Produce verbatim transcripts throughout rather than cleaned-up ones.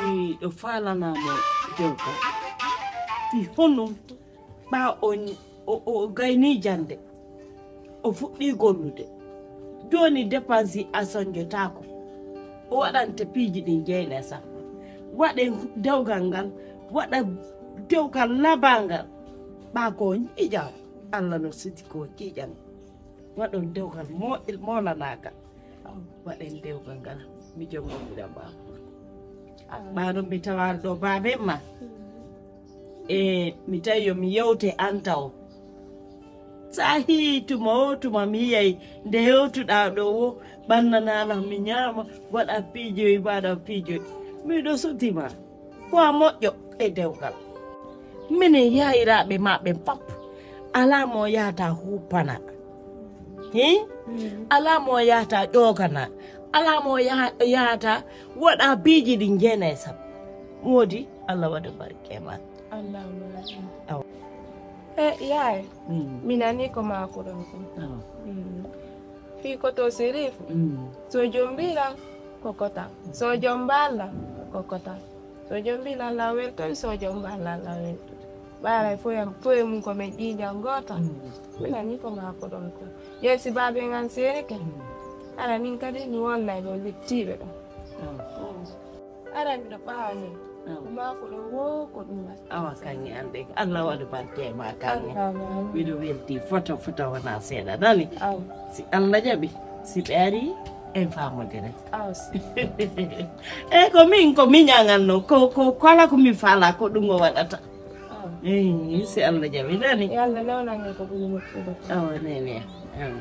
Miɗo faalanaamo dewgal. Fii honɗun? Ɓaa o, o, o gaynii jannde, o fuɗɗii gollude. Jooni depansi a sonjotaako. O waɗante piiji ɗin jeenay sappo. Waɗen dewgal ngal, waɗa dewgal labangal. Ɓaa ko o ɲiiƴaa, Alla no siti ko o ɲiiƴan. Waɗon dewgal mo-, moolanaaka. Waɗen dewgal ngal, mi jonngomiɗa ɓaawo. Ɓaa non mi tawaali ɗoo baaben ma. E mi tawi yo mi yewte an tawo. Saahi tuma o tuma mi yiyay nde hewtuɗaa ɗoo o, ɓannanaa lan mi ɲaama, waɗa piijoy, waɗa piijoy. Miɗo suti ma. Ko a moƴƴo e dewgal. Minen yaayiraaɓe maa ɓen pap, alaa mo yaata huupana. Hi? Mm. Alaa mo yaata ƴoogana. Alaa mo ya-, yaata waɗa piiji ɗi jeenay sappo. Moodi, Alla waɗa barke e maa. Allahumma amin. Awa. E, yaay, mm, mi nanii ko maakuɗon kon. Awa. Mm. Fii ko to Sirif, mm, so jombii lan, ko kota. So jombaali lan, ko kota. So jombii lan, lan weltori, so jombaali lan, lan weltori. Ɓaaray foye, foye mun ko men ƴiiƴan gooto. Mm. Mi nanii ko maakuɗon kon. Yee si baaben an seenike, mm, hara min kadi mi wonnay ɗoo lettiiɓe ɗoo. Mm. Mm. Aran miɗo ɓaawani. Awa. Ko maakuɗon woo ko ɗum waɗi. Awa, kaŋŋe an ɗe. Allah waɗu barke e maa kaŋŋe. Allahumma amin. Miɗo weltii foto, foto wonaa seeɗa, nani? Awa. Si Allah jaɓi, si ɓe arii, en faamodire. Awa. E ko min, ko miɲan an non. Ko, ko, ko alaa ko mi faalaa, ko ɗum o waɗata. Awa. Eey, si Allah jaɓi, nani? Yo Allah newnan en ko ɓuri moƴƴude. Awa, nene. Awa.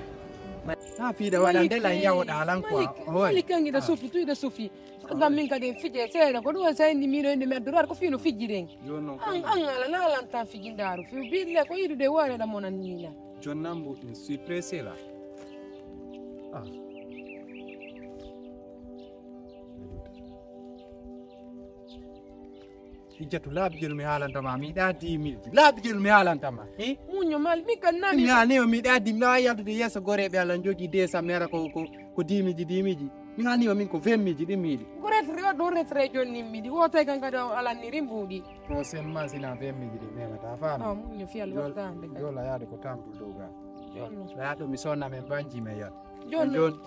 Haa fiida waɗande lan yawoɗaa lan quoi. Malik, Malik, kaŋŋe da Sofi, tu da Sofi. Ngam min kadi en fije seeɗa, ko ɗum waɗi sa inni miɗo inde mi addoraade ko fii no fijjiɗen. Yo non ko an, an ala na alantan fijindaaru. Fii bille ko yiɗude woore ɗam onan nina. Jonnam mbo, je suis pressé là. Ah. Hijjatu, laabi jelu mi haalanta ma, mi yiɗaa dix mille. Laabi jelu mi haalanta ma. Hi? Muño mal, mi kan nani. Mi haali o mi yiɗaa dix mille, a yaltude yeeso goreeɓe Allah jogii deux cent mille ko, ko, ko dix mille, dix mille. Mi haali o min ko vingt mille ɗin mi yiɗi. Ko retraite, o ɗon retraite jonni mi yiɗi. Woote kan kadi o alanniri mbuuɗi. Prochainement sina vingt mille ɗin memata, a faami? Ah, muño fiyal wattande kadi. Yo la yaade ko temple dow ga. Jonno. La yaade mi sonna men banji men yat. Jonno. Jon.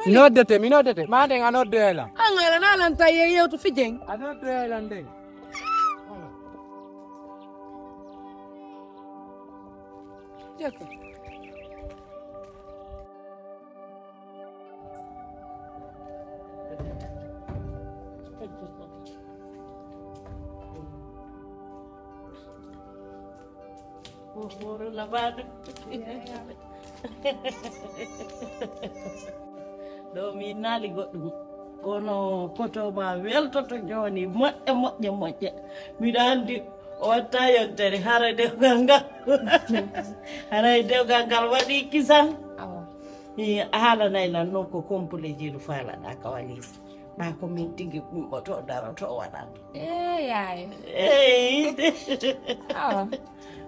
Mi noddete, mi noddete. Ma nden a noddoyay lan. An ala na lan taye yewtu fijen. A noddoyay lan nden. Jekka. Ko hoore labaɗo. Ɗo mi naali goɗɗum. Kono koto ma weltoto jooni. Moƴƴa, moƴƴa, moƴƴa. Miɗo anndi o watta yontere. Haray dewgal ngal. Haray dewgal ngal waɗi kisan. Awa. Mi haalanay lan non ko complet jelu faalaɗa ka walisi. Ɓaa ko min tigi ummoto daroto waɗan. Eh, yaay. Eyi. Awa.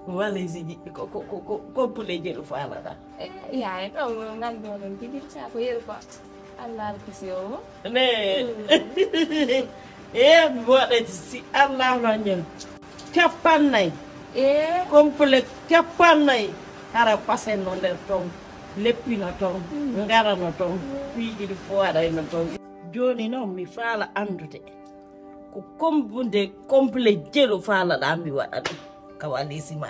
Walisi jiɗɗi ko, ko, ko, ko, ko pule jelu faalaɗa. Eh, yaay, ɗo mo ngal ɗo ɗon tigi sa ko yeru ko. Allah alkisi o. Ne. Mm. Eh, mi waɗa si Allah no ñen. Capannay. Eh. Complet capannay. Hara pasen no nder ton. Leppi no ton. Mm. Ngara no ton. Mm. Piiji ɗi fof waɗay no ton. Jooni noon mi faala anndude ko kombude complet jelu faalaɗaa mi waɗa ɗum ka walisi ma.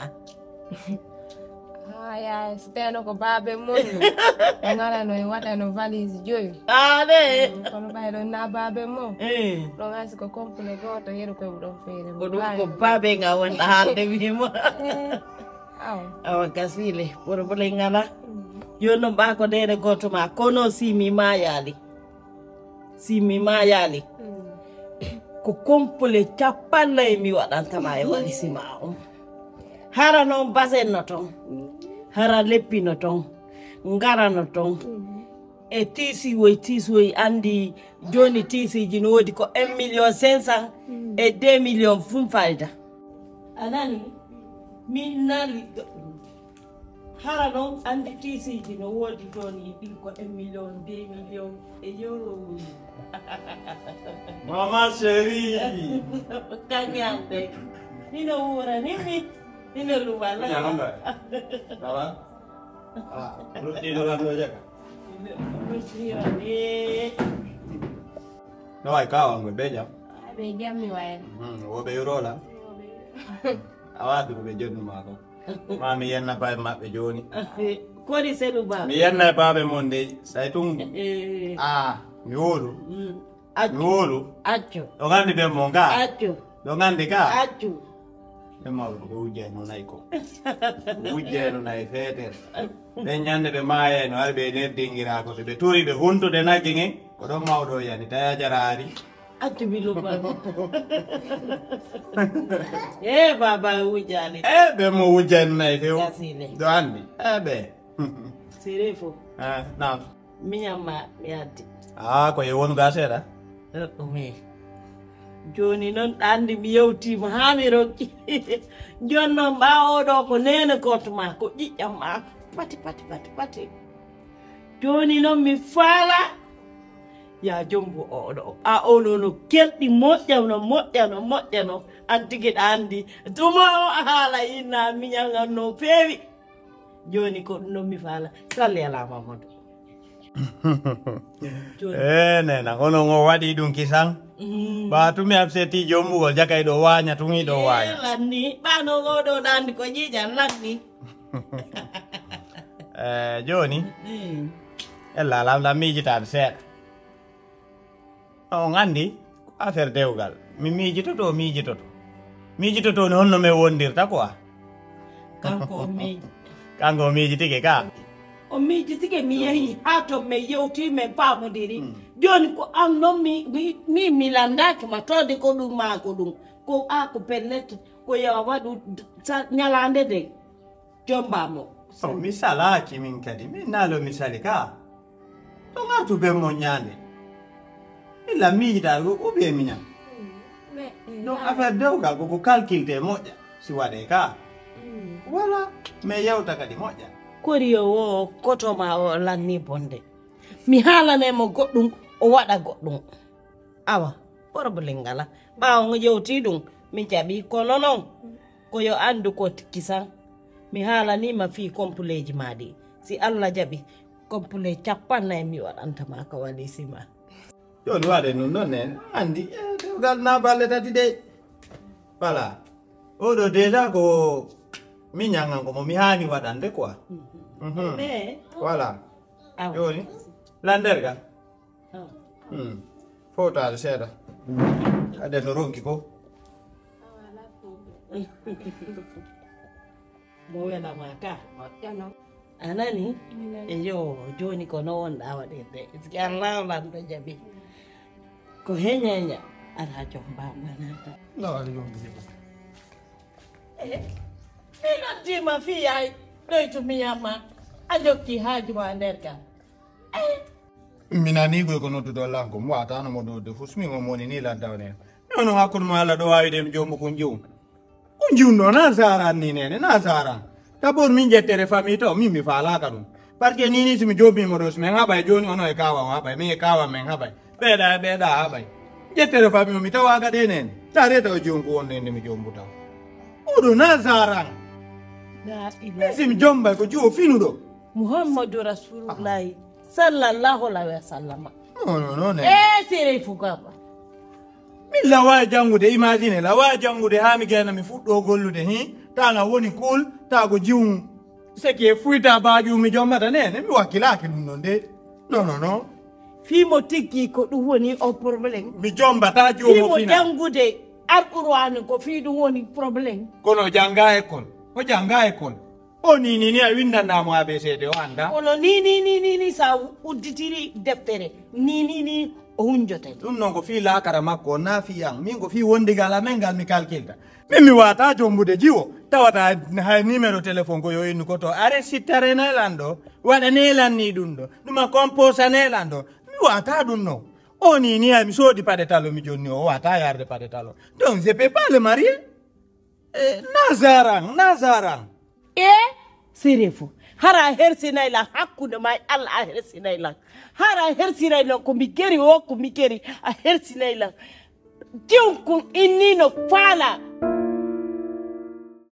Haa yaay, so tawno ko baaben mon no, o ngarano e waɗano valise joyi. Aa, de. Mm, kono ɓay ɗon na baaben mon. Eh. Ɗon hay si ko complet gooto, yeru koye ɗon feere. Ko ɗum ko baaben nga wonɗa haalde wii mo. Eh, awa. Awa gasile, problème ngala. Mm. Jooni noon ɓaa ko deede gooto ma, kono si mi maayaali. Si mi maayaali, mm, ko complet capannay mi waɗanta ma e walisi ma on. Hara noon basen no toon, hara leppi no toon, ngara no toon. Mm. E tiisi woy, tiisi woy, anndi jooni tiisiiji no woodi ko un million cinq cent e deux millions fum fayda. A nani? Min nani goɗɗum. Hara noon anndi tiisiiji no woodi toon e ɗin ko un million, deux millions e euro woni. Maman chérie. Kanyande. Nino wura nimi. Nino lubala. Nyanga. Sawa. Ah, rutino lan do jaka. No ay kawa ngo be jam. Be jammi waye. Hmm, wo be rola. Awa du be jonnu mako. Ma mi yenna paaɓe maɓɓe jooni. Kodi selu ba. Mi yenna paaɓe mon de. Say tun. Eh. Ah, mi wolu. Mm. Mi wolu. Accu. Ɗo gandi ɓe mon ga. Accu. Ɗo gandi ga. Accu. Ɓe mawɗo ko wujjay no nayi ko. Wujjay no nayi feetere. Ɓe ñande ɓe maayay no ari ɓe nder dingira ko ɓe tori ɓe huntude nagge ngen. Ko ɗon mawɗo yani taya jaraari. Accu bi lubba. Eh baba wujani. E ɓe mo wujjay no nayi few. Gasile. Ɗo andi. E ɓe. Sere fo. Ah, naam. Miñamma mi addi. Ah, ko e wonu ga seeɗa. Ɗume. Joni noon ɗa andi mi yewtima ha mi ronki. Joni noon ɓawo ɗo ko nene goto ma ko ƴiƴƴam ma. Pati pati pati pati. Joni noon mi faala. Ya jombu oɗo a oɗo no kelɗi moƴƴa no moƴƴa no moƴƴa no an tigi ɗa andi. Tuma o a haala inna miñal ngal no feewi. Joni ko ɗum noon mi faala. Salli ala Mamadou. E nena hono ngo waɗi ɗum kisan. Ba tumi abseti jombugol jakay ɗo waña tun iɗo waña. Lanni ɓano oɗo ɗandi ko ƴiƴan lanni. E joni ella alam ɗam miijitaade seeɗa. On anndi affaire dewgal mi miijitoto miijitoto miijitoto ni honno min wondirta quoi. Kanko o miiji. Kanko o miijitike ka. O miijitike mi yehi ha to min yewti min paamodiri. Joni ko an noon mi mi mi mi lanndaki ma tode ko ɗum ma ko ɗum ko a ko pellet ko yo a waɗu ñalande nde. Jombamo. Oh, mi salaki min kadi min nalo mi sali ka. To ngartu be moññaande. Illa miijiɗa ɗo ubi e miñam. No affaire dewgal koko calculte moƴƴa si waɗe ka. Wala mais yewta kadi moƴƴa. Kori yo wo kotoma o lanni bonde. Mi haalane mo goɗɗum o waɗa goɗɗum. Awa problème ngala ɓawo ngo yewti ɗum mi jaɓi kono noon ko yo anndu ko kisan mi haalanima fii kompuleeji ma ɗi si allah jaɓi kompule cappannayi mi waɗantama ka walisima. Joni waɗe nun ɗon nen andi dewgal na balle tati de. Voilà. Oɗo déjà ko mi ñangan ko mo mi hani waɗande quoi. Voilà. Joni landergal. Fowtaade seeɗa. Ade no ronki ko. Mo welama ka a nani? Eyo joni ko no wonɗa waɗirde iski allah lanɗo jaɓi. Ko heñeña ala jombama nata. Mi noddima fiyay ɗoytu miyamma a jokki haajuma nder gal. Mi nani koy ko nodduɗo lanko mi watano mo nodde fus min o moni ni lantawneen. Mi onon hakkude mo allah ɗo wawide mi jombo kon jowm. Kon jiwno na saran ni nene na saran. D'abord min ƴettere famille to min mi falaka ɗum. Parce que nini simi jombimo ɗo simin haɓay joni ono e kawa o haɓay min e kawa min haɓay. Ɓeeɗa e ɓeeɗa haɓay. Ƴettere famille mi tawaka ɗe nene. Tareta o jom ko wonde nde mi jombu taw. Oɗo na saran. Min simi jombay ko jiwo finuɗo. Muhammadu rasulullahi sallallahu alaihi wasallama. Non non non. E sere fukaba. Min lawa janngude imagine lawa janngude haa mi gayna mi fuɗɗo gollude hi tana woni kul ta ko jiwmu. Seki e fuyta baaju mi jommata nene mi wakkilaaki ɗum non de. Non non non. Fii mo tiggi ko ɗum woni o problème. Mi jombata Fii juumo mo fina. Janngude alqur'aani ko fii ɗum woni problème. Kono jannga école o jannga école. O ni ni ni a windanɗa mo abcd o annda. Kono ni ni ni ni ni sa udditiri deftere ni ni ni o hunjote. Ɗum noon ko fii laakara makko on naa fii an min ko fii wondigal amen ngal mi kalkilta. Min mi wata jombude jiwo tawata hay numéro téléphone ko yo innu ko to are sittare nelan ɗo waɗa nelan ni ɗum ɗo ɗuma composa nelan ɗo. Mi wata ɗum noon. O ni ni hay mi soodi paɗe talo mi jonni o wata yarde paɗe talo. Donc je peux pas le marier. Eh, nazaran nazaran. E serefu Hara a hersinay lan hakkunde ma e Alla, a hersinay lan. Hara a hersinay lan ko mi geri o, ko mi geri, a hersinay lan. Diwkun inni no faala